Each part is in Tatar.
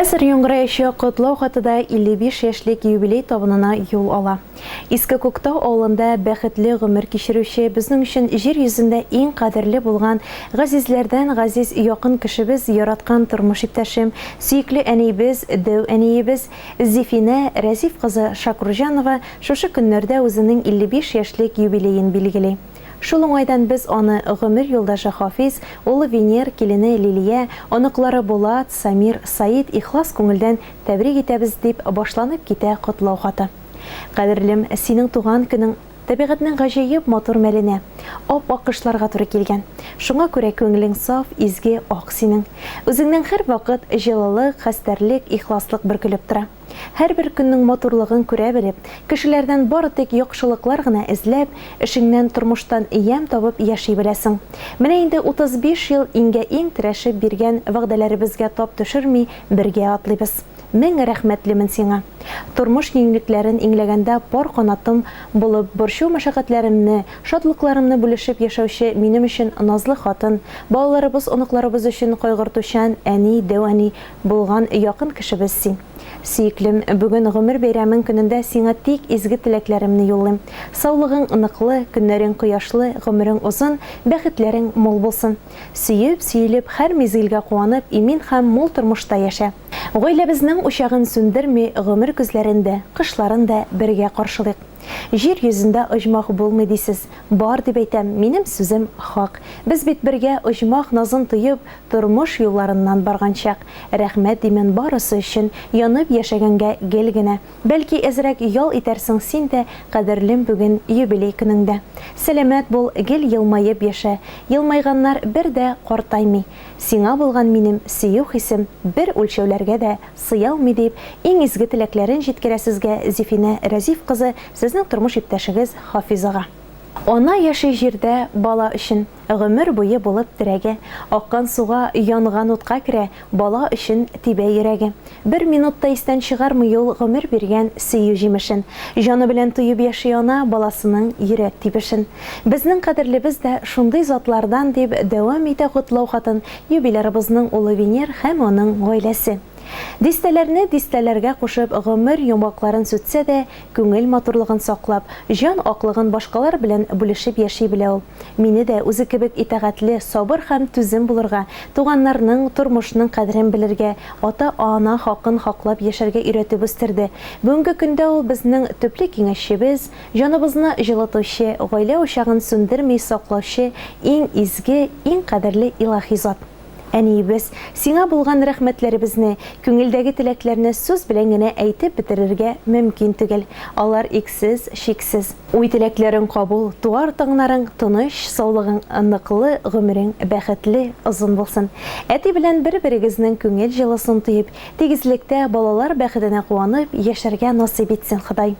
Хәзер яңгыраячак котлау хаты да 55 яшьлек юбилей табынына юл ала. Иске Күктау авылында бәхетле гомер кичерүче, безнең өчен җир йөзендә иң кадерле булган, газизләрдән газиз якын кешебез, яраткан тормыш иптәшем, сөекле әниебез, дәү әниебез Зифинә Рәзиф кызы Шакурҗанова шушы көннәрдә үзенең 55 яшьлек юбилеен билгели. Шул уңайдан без аны гомер юлдашы Хафиз, улы Венер, килене Лилия, оныклары Булат, Самир, Саид ихлас күңелдән тәбрик итәбез, дип башланып китә котлау хаты. Кадерлем, синең туган көнең табигатьнең гаҗәеп матур мәленә, ап-ак кышларга туры килгән. Шуңа күрә күңелең саф, изге, ак синең. Үзеңнән һәрвакыт җылылык, хәстәрлек, ихласлык бөркелеп тора. Һәрбер көннең матурлыгын күрә белеп, кешеләрдән бары тик яхшылыклар гына эзләп, эшеңнән, тормыштан ямь табып яши беләсең. Менә инде 35 ел иңгә-иң терәшеп биргән вәгъдәләребезгә тап төшерми бергә атлыйбыз. Мең рәхмәтлемен сиңа. Тормыш киңлекләрен иңләгәндә пар канатым булып, борчу-мәшәкатьләремне, шатлыкларымны бүлешеп яшәүче минем өчен назлы хатын, балаларыбыз, оныкларыбыз өчен кайгыртучан әни, дәү әни булган якын кешебез син. Сөеклем, бүген гомер бәйрәмең көнендә сиңа тик изге теләкләремне юллыйм. Саулыгың ныклы, көннәрең кояшлы, гомерең озын, бәхетләрең мул булсын. Сөеп, сөелеп, һәр мизгелгә куанып, имин һәм мул тормышта яшә. Гаиләбезнең учагын сүндерми, гомер көзләрен дә, кышларын да бергә каршылыйк. Җир йөзендә оҗмах булмый дисез. Бар дип әйтәм, минем сүзем хак. Без бит бергә оҗмах назын тоеп, тормыш юлларыннан барган чак. Рәхмәт димен барысы өчен, янып яшәгәнгә гел генә. Бәлки әзрәк ял итәрсең син дә, кадерлем бүген юбилей көнеңдә. Сәламәт бул, гел елмаеп яшә. Елмайганнар бер дә картаймый. Сиңа булган минем сөю хисем бер үлчәүләргә дә сыялмый, дип, иң изге теләкләрен җиткерә сезгә Зифинә Рәзиф кызы, сезнең тормыш иптәшегез Хафиз ага. Ана яши җирдә бала өчен, Гомер буе булып терәге. Аккан суга, янган утка керә, Бала өчен тибә йөрәге. Бер минут та истән чыгармый ул Гомер биргән сөю җимешен. Җаны белән тоеп яши ана Баласының йөрәк тибешен. Безнең кадерлебез дә шундый затлардан, дип дәвам итә котлау хатын юбилярыбызның улы Венер һәм аның гаиләсе. Дистәләрне дистәләргә кушып гомер йомгакларын сүтсә дә, күңел матурлыгын саклап, җан аклыгын башкалар белән бүлешеп яши белә ул. Мине дә үзе кебек итагатьле, сабыр һәм түзем булырга, туганнарның, тормышның кадерен белергә, ата-ана хакын хаклап яшәргә өйрәтеп үстерде. Бүгенге көндә ул безнең төпле киңәшчебез, җаныбызны җылытучы, гаилә учагын сүндерми саклаучы иң изге, иң кадерле илаһи зат. Әниебез, сиңа булган рәхмәтләребезне, күңелдәге теләкләрне сүз белән генә әйтеп бетерергә мөмкин түгел. Алар иксез, чиксез. Уй-теләкләрең кабул, туар таңнарың тыныч, саулыгың ныклы, гомерең бәхетле, озын булсын. Әти белән бер-берегезнең күңел җылысын тоеп, тигезлектә, балалар бәхетенә куанып яшәргә насыйп итсен Ходай.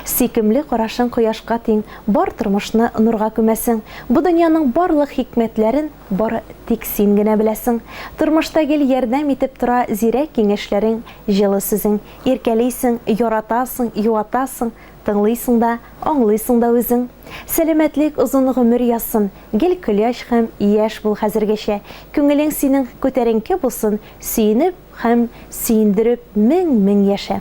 Сөйкемле карашың кояшка тиң, бар тормышны нурга күмәсең. Бу дөньяның барлык хикмәтләрен бары тик син генә беләсең. Тормышта гел ярдәм итеп тора зирәк киңәшләрең, җылы сүзең. Иркәлисең, яратасың, юатасың, тыңлыйсың да, аңлыйсың да үзең. Сәламәтлек, озын гомер язсын, гел көләч һәм яшь бул хәзергәчә. Күңелең синең күтәренке булсын, сөенеп һәм сөендереп мең-мең яшә.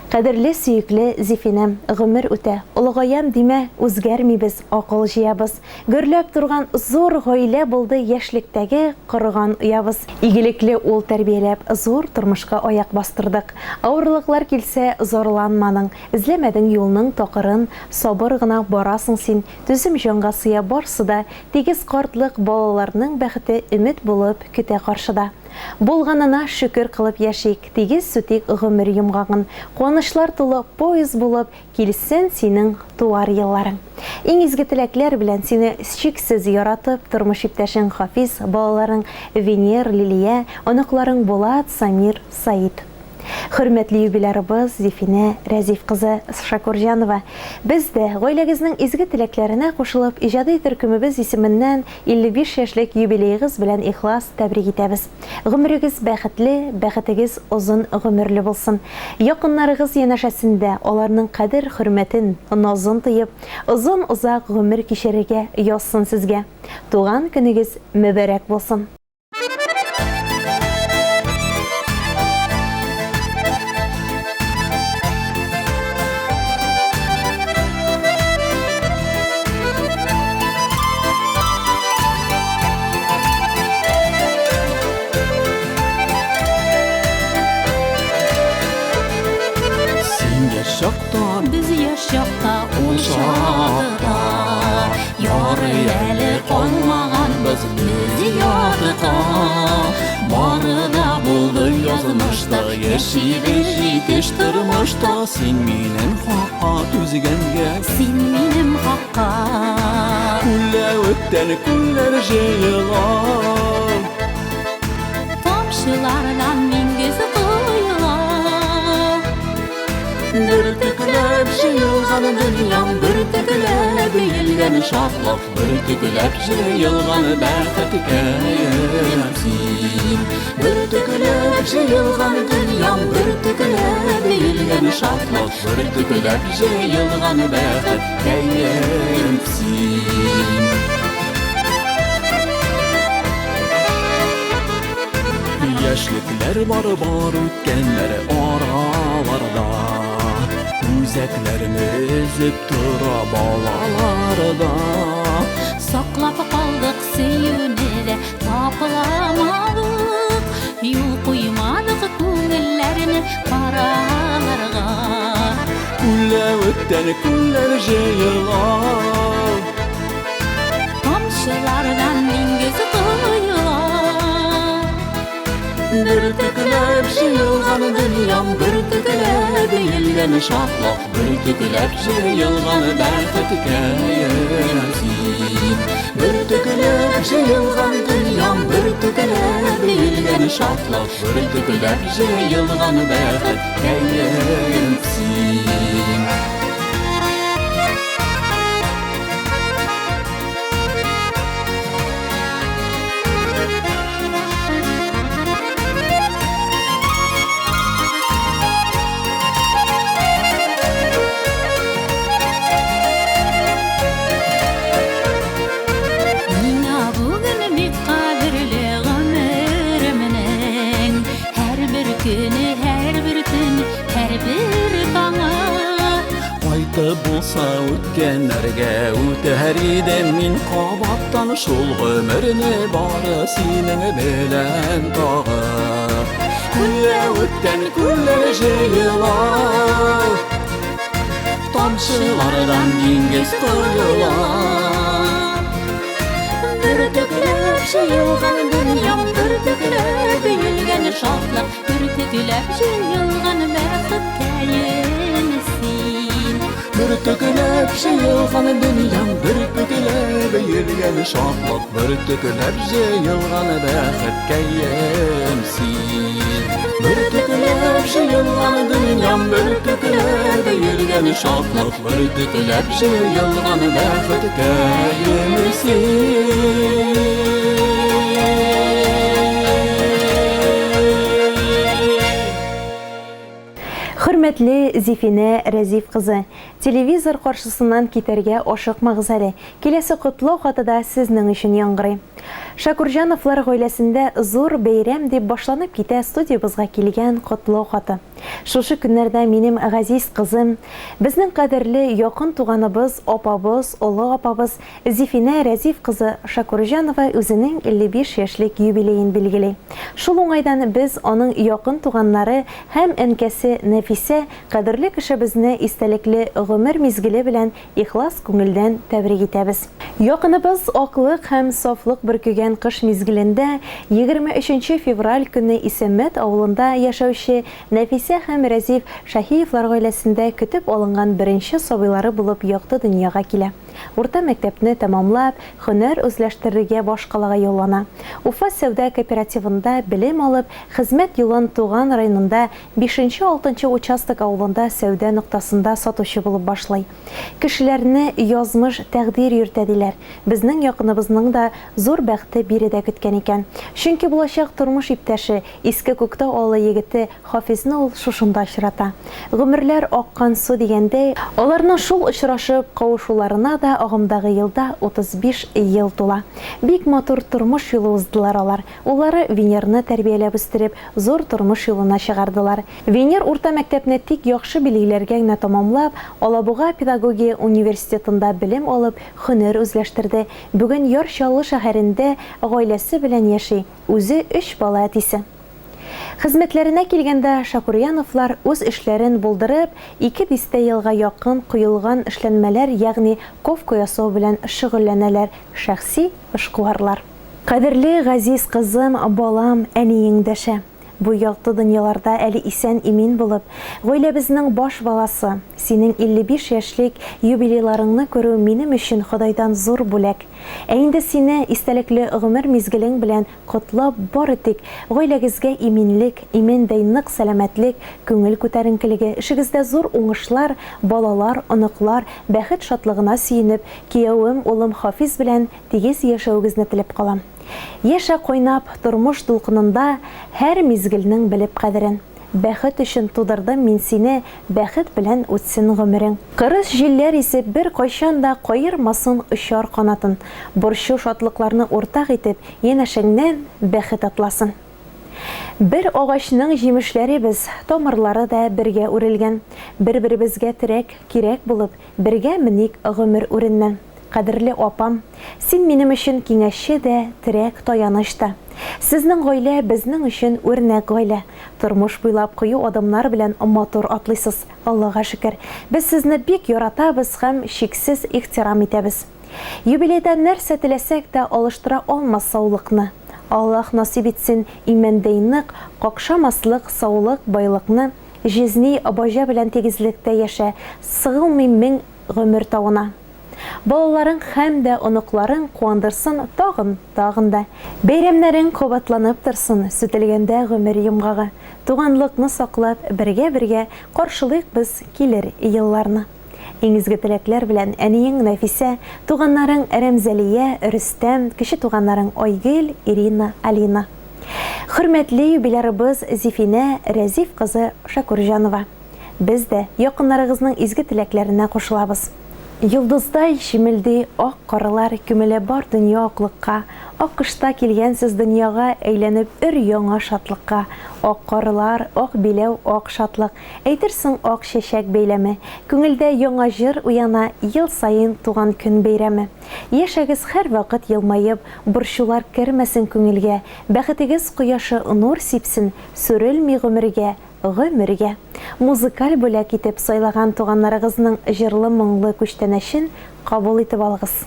Кадерле, сөекле Зифинәм, гомер үтә, олыгаям димә, үзгәрмибез, акыл җыябыз. Гөрләп торган зур гаилә булды яшьлектәге корган оябыз. Игелекле ул тәрбияләп, зур тормышка аяк бастырдык. Авырлыклар килсә, зарланмадың, эзләмәдең юлның такырын, сабыр гына барасың син, түзем җанга сыя барсы да, тигез картлык, балаларның бәхете өмет булып көтә каршыда. Булганына шөкер кылып яшик, тигез сүтик гомер йомгагын. Куанычлар тулы поезд булып, килсен синең туар елларың. Иң изге теләкләр белән сине чиксез яратып, тормыш иптәшең Хафиз, балаларың Венер, Лилия, оныкларың Булат, Самир, Саид. Хөрмәтле юбилярыбыз Зифинә Рәзиф кызы Шакурҗанова, без дә, гаиләгезнең изге теләкләренә кушылып, иҗади төркемебез исеменнән 55 яшьлек юбилеегыз белән ихлас тәбрик итәбез. Гомерегез бәхетле, бәхетегез озын гомерле булсын. Якыннарыгыз янәшәсендә аларның кадер-хөрмәтен, назын тоеп, озын-озак гомер кичерергә язсын сезгә. Туган көнегез мөбарәк булсын! Барыбыз без ятка. Бары да булды язмышта, Яшибез җитеш тормышта. Син минем хакка түзгәнгә, Син минем хакка. Күлләвектән күлләр җыела. Тамчылардан диңгез коела. Бөртекләп җыелган дөньям, бөртекләп өелгән шатлык, бөртекләп җыелган бәхеткәем син. Бөртекләп җыелган дөньям, бөртекләп өелгән шатлык, бөртекләп җыелган бәхеткәем син. Яшьлекләр бар бар үткәннәр араларда, Үзәкләрне өзеп тора балаларда. Саклап калдык сөюне дә тапламадык, Юл куймадык күңелләрне караларга. Күлләвектән күлләр җыела. Тамчылардан диңгез коела. Бөртекләп җыелган дөньям, бөртекләп өелгән шатлык, бөртекләп җыелган бәхеткәем син. Бөртекләп җыелган дөньям, бөртекләп өелгән шатлык, бөртекләп җыелган бәхеткәем син. Миңа бүген бик кадерле гомеремнең һәрбер көне, һәрбер төн, һәрбер таңы. Кайтып булса үткәннәргә, үтәр идем мин кабаттан шул гомерне бары синең белән тагы. Күлләвектән күлләр җыела, Тамчылардан диңгез коела. Бөртекләп җыелган дөньям, бөртекләп өелгән шатлык, бөртекләп җыелган бәхеткәем син. Бөртекләп җыелган дөньям, бөртекләп өелгән шатлык, бөртекләп җыелган бәхеткәем син. Бөртекләп җыелган дөньям, бөртекләп өелгән шатлык, бөртекләп җыелган бәхеткәем син. Хөрмәтле Зифинә Рәзиф кызы, телевизор каршысыннан китәргә ашыкмагыз әле. Киләсе котлау хаты да сезнең өчен яңгырый. Шакурҗановлар гаиләсендә зур бәйрәм дип башланып китә студиябызга килгән котлау хаты. Шушы көннәрдә минем газиз кызым, безнең кадерле якын туганыбыз, апабыз, олы апабыз Зифинә Рәзиф кызы Шакурҗанова үзенең 55 яшьлек юбилеен билгели. Шул уңайдан без аның якын туганнары һәм әнкәсе Нәфисә кадерле кешебезне истәлекле гомер мизгеле белән ихлас күңелдән тәбрик итәбез. Якыныбыз аклык һәм сафлык бөркегән кыш мизгелендә 23 нче февраль көнне Исәнмәт авылында яшәүче Нәфисә һәм Рәзиф Шаһиевлар гаиләсендә көтеп алынган беренче сабыйлары булып якты дөньяга килә. Урта мәктәпне тәмамлап, һөнәр үзләштерергә башкалага юллана. Уфа сәүдә кооперативында белем алып, хезмәт юлын туган районында бишенче-алтынчы участок авылында сәүдә ноктасында сатучы булып башлый. Кешеләрне язмыш, тәкъдир йөртә, диләр. Безнең якыныбызның да зур бәхте биредә көткән икән. Чөнки булачак тормыш иптәше, Иске Күктау авылы егете Хафизны ул шушында очрата. Гомерләр аккан су дигәндәй, аларның шул очрашып кавышуларына да агымдагы елда 35 ел тула. Бик матур тормыш юлы уздылар алар. Уллары Венерны тәрбияләп үстереп, зур тормыш юлына чыгардылар. Венер урта мәктәпне тик яхшы билгеләргә генә тәмамлап, Алабуга педагогия университетында белем алып, һөнәр үзләштерде. Бүген Яр Чаллы шәһәрендә гаиләсе белән яши, үзе өч бала әтисе. Хезмәтләренә килгәндә, Шакурьяновлар үз эшләрен булдырып, ике дистә елга якын коелган эшләнмәләр, ягъни ковка ясау белән шөгыльләнәләр, шәхси эшкуарлар. Кадерле газиз кызым, балам, әниең дәшә. Бу якты дөньяларда әле исән-имин булып, гаиләбезнең баш баласы, синең 55 яшьлек юбилейларыңны күрү минем өчен Ходайдан зур бүләк. Ә инде сине истәлекле гомер мизгелең белән котлап, бары тик гаиләгезгә иминлек, имендәй нык сәламәтлек, күңел күтәренкелеге, эшегездә зур уңышлар, балалар, оныклар, бәхет-шатлыгына сөенеп, киявем, улым Хафиз белән тигез яшәвегезне теләп калам. Яшә кайнап, тормыш дулкынында Һәр мизгелнең белеп кадерен. Бәхет өчен тудырдым мин сине, Бәхет белән үтсен гомерең. Кырыс җилләр исеп, беркайчан да Каермасын очар канатын. Борчу-шатлыкларны уртак итеп, Янәшәңнән бәхет атласын. Бер агачның җимешләре без, Тамырлары да бергә үрелгән. Бер-беребезгә терәк, кирәк булып, Бергә меник гомер үреннән. Кадерле апам, син минем өчен киңәшче дә, терәк, таяныч та. Сезнең гаилә безнең өчен үрнәк гаилә. Тормыш буйлап кыю адымнар белән матур атлыйсыз, Аллага шөкер. Без сезне бик яратабыз һәм чиксез ихтирам итәбез. Юбилейда нәрсә теләсәк тә алыштыра алмас саулыкны. Аллаһ насыйп итсен имәндәй нык, какшамаслык саулык, байлыкны. Җизни, баҗа белән тигезлектә яшә, сыгылмый мең гомер тавына. Балаларың һәм дә оныкларың куандырсын тагын, тагын да. Бәйрәмнәрең кабатланып торсын, сүтелгәндә гомер йомгагы. Туганлыкны саклап, бергә-бергә каршылыйк без килер елларны. Иң изге теләкләр белән әниең Нәфисә, туганнарың Рәмзәлия, Рөстәм, кече туганнарың Айгөл, Ирина, Алина. Хөрмәтле юбилярыбыз Зифинә Рәзиф кызы Шакурҗанова! Без дә якыннарыгызның изге теләкләренә кушылабыз. Йолдыздай чемелди ак карлар Күмелә бар дөнья аклыкка. Аккошта килгәнсез дөньяга Әйләнеп өр-яңа шатлыкка. Ак карлар, ак биләү, ак шатлык, Әйтерсең ак чәчәк бәйләме. Күңелдә яңа җыр уяна Ел саен туган көн бәйрәме. Яшәгез һәрвакыт елмаеп, Борчулар кермәсен күңелгә. Бәхетегез кояшы нур сипсен, Сүрелми гомергә, Гомергә. Музыкаль бүләк итеп сайлаган туганнарыгызның җырлы-моңлы күчтәнәчен кабул итеп алыгыз.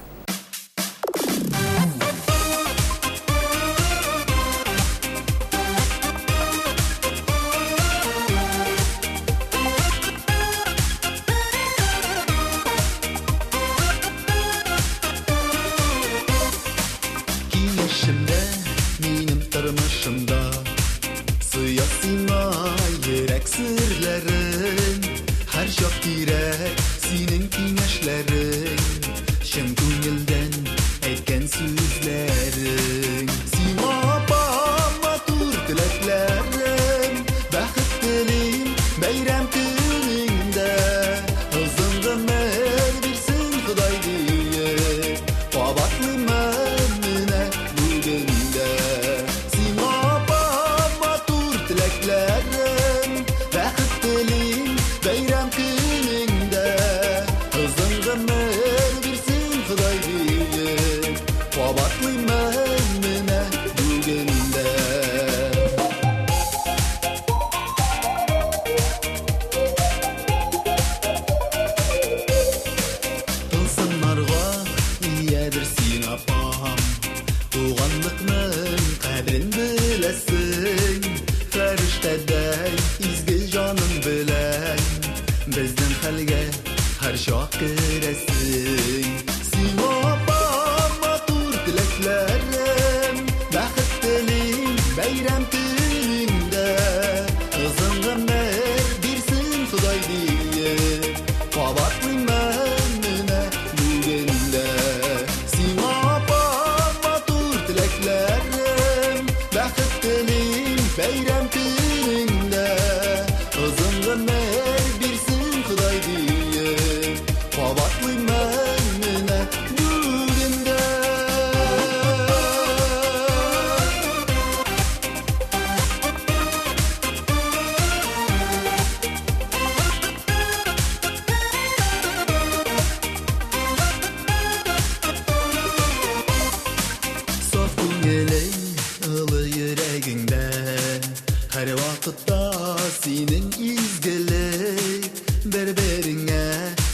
Киңәшемдә, минем тормышымда. Сыя сиңа йөрәк серләрен, Һәрчак кирәк синең киңәшләрең, Чын күңелдән әйткән сүзләрең. Сиңа, апам, матур теләкләрем, Бәхет телим бәйрәм көнеңдә. Озын гомер бирсен Ходай диеп, Кабатлыймын менә бүген дә. Сиңа, апам, матур теләкләрем, Бәхет телим бәйрәм көнеңдә. Озын гомер бирсен Ходай диеп, Кабатлыймын менә бүген дә. Тылсымнарга иядер син, апам. Туганлыкның кадерен беләсең, Фәрештәдәй изге җаның белән Безнең хәлгә һәрчак керәсең. Сиңа, апам, матур теләкләрем, Бәхет телим бәйрәм көнеңдә. Озын гомер бирсен Ходай диеп, Кабатлыймын менә бүген дә. Сиңа, апам, матур теләкләрем, Бәхет телим бәйрәм көнеңдә. Озын гомер бирсен Ходай диеп, Кабатлыймын менә бүген дә. Саф күңелең, ылы йөрәгеңдә, Һәрвакытта синең изгелек. Бер-береңә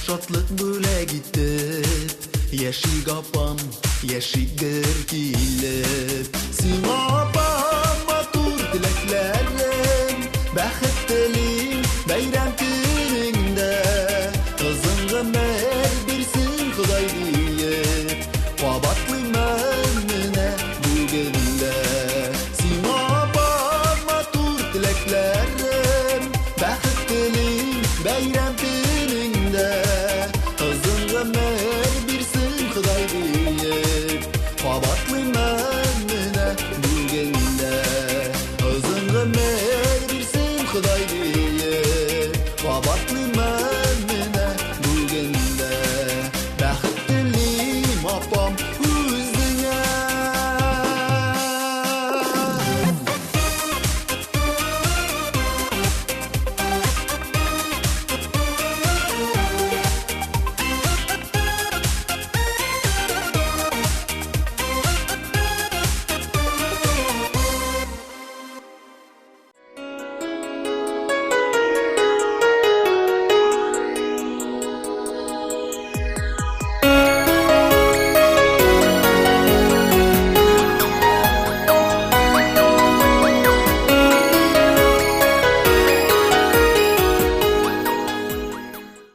шатлык бүләк итеп, Яшик, апам, яшик гөр килеп.